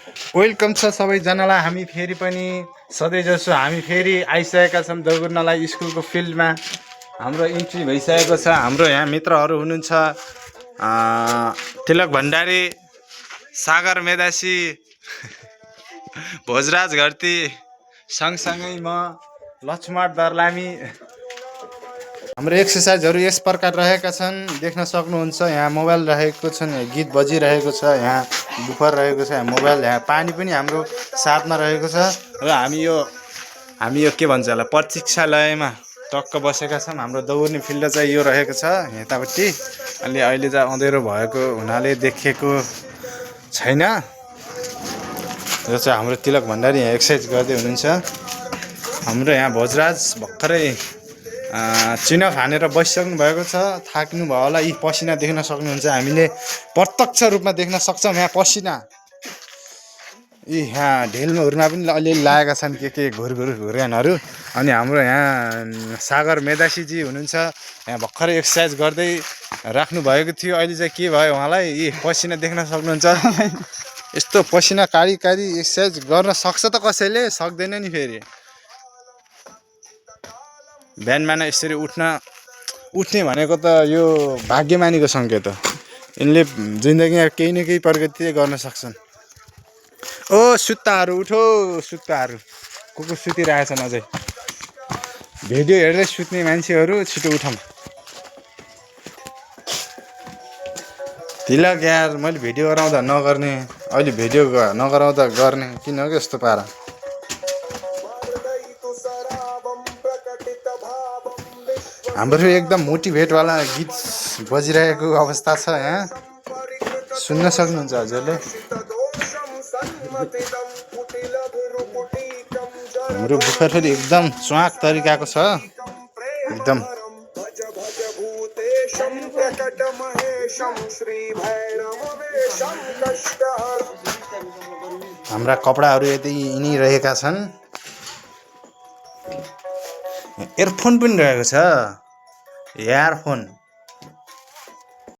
Welcome छ सबैजनालाई। हामी फेरि पनि सधैँ जसो हामी फेरि आइसकेका छौँ दौड्नलाई स्कुलको फिल्डमा। हाम्रो इन्ट्री भइसकेको छ। हाम्रो यहाँ मित्रहरू हुनुहुन्छ तिलक भण्डारी, सागर मेदासी, भोजराज घरती, सँगसँगै म लक्ष्मण दर्लामी। हाम्रो एक्सर्साइजहरू यस प्रकार रहेका छन्, देख्न सक्नुहुन्छ। यहाँ मोबाइल रहेको छ, गीत बजिरहेको छ, यहाँ बुफर रहेको छ, यहाँ मोबाइल, यहाँ पानी पनि हाम्रो साथमा रहेको छ। र हामी यो के भन्छ होला प्रतीक्षालयमा टक्क बसेका छौँ। हाम्रो दौड्ने फिल्ड चाहिँ यो रहेको छ यतापट्टि। अनि अहिले चाहिँ अँधेरो भएको हुनाले देखेको छैन। यो चाहिँ हाम्रो तिलक भण्डारी यहाँ एक्सर्साइज गर्दै हुनुहुन्छ। हाम्रो यहाँ भोजराज भर्खरै चिनो खानेर बसिसक्नु भएको छ, थाक्नु भयो होला। यी पसिना देख्न सक्नुहुन्छ, हामीले प्रत्यक्ष रूपमा देख्न सक्छौँ यहाँ पसिना। यी यहाँ ढिलहरूमा पनि अलिअलि लागेका छन् के घुर्यानहरू। अनि हाम्रो यहाँ सागर मेदासीजी हुनुहुन्छ, यहाँ भर्खरै एक्सर्साइज गर्दै राख्नु भएको थियो। अहिले चाहिँ के भयो उहाँलाई, यी पसिना देख्न सक्नुहुन्छ। यस्तो पसिना कारी एक्सर्साइज गर्न सक्छ त कसैले? सक्दैन नि। फेरि बिहान यसरी उठ्ने भनेको त यो भाग्यमानीको सङ्केत हो। यिनले जिन्दगीमा केही न केही प्रगति गर्न सक्छन्। ओ सुत्ताहरू उठो, सुत्ताहरू को सुतिरहेछन् अझै। भिडियो हेर्दै सुत्ने मान्छेहरू छिटो उठौँ। तिलक यार, मैले भिडियो गराउँदा नगर्ने, अहिले भिडियो नगराउँदा गर्ने, किन हो यस्तो पारा? हाम्रो एकदम मोटिभेटवाला गीत बजिरहेको अवस्था छ यहाँ, सुन्न सक्नुहुन्छ हजुरले। हाम्रो बुफर फेरि एकदम च्वाक तरिकाको छ एकदम। हाम्रा कपडाहरू यति यिनी रहेका छन्। एयरफोन पनि रहेको छ, इयरफोन।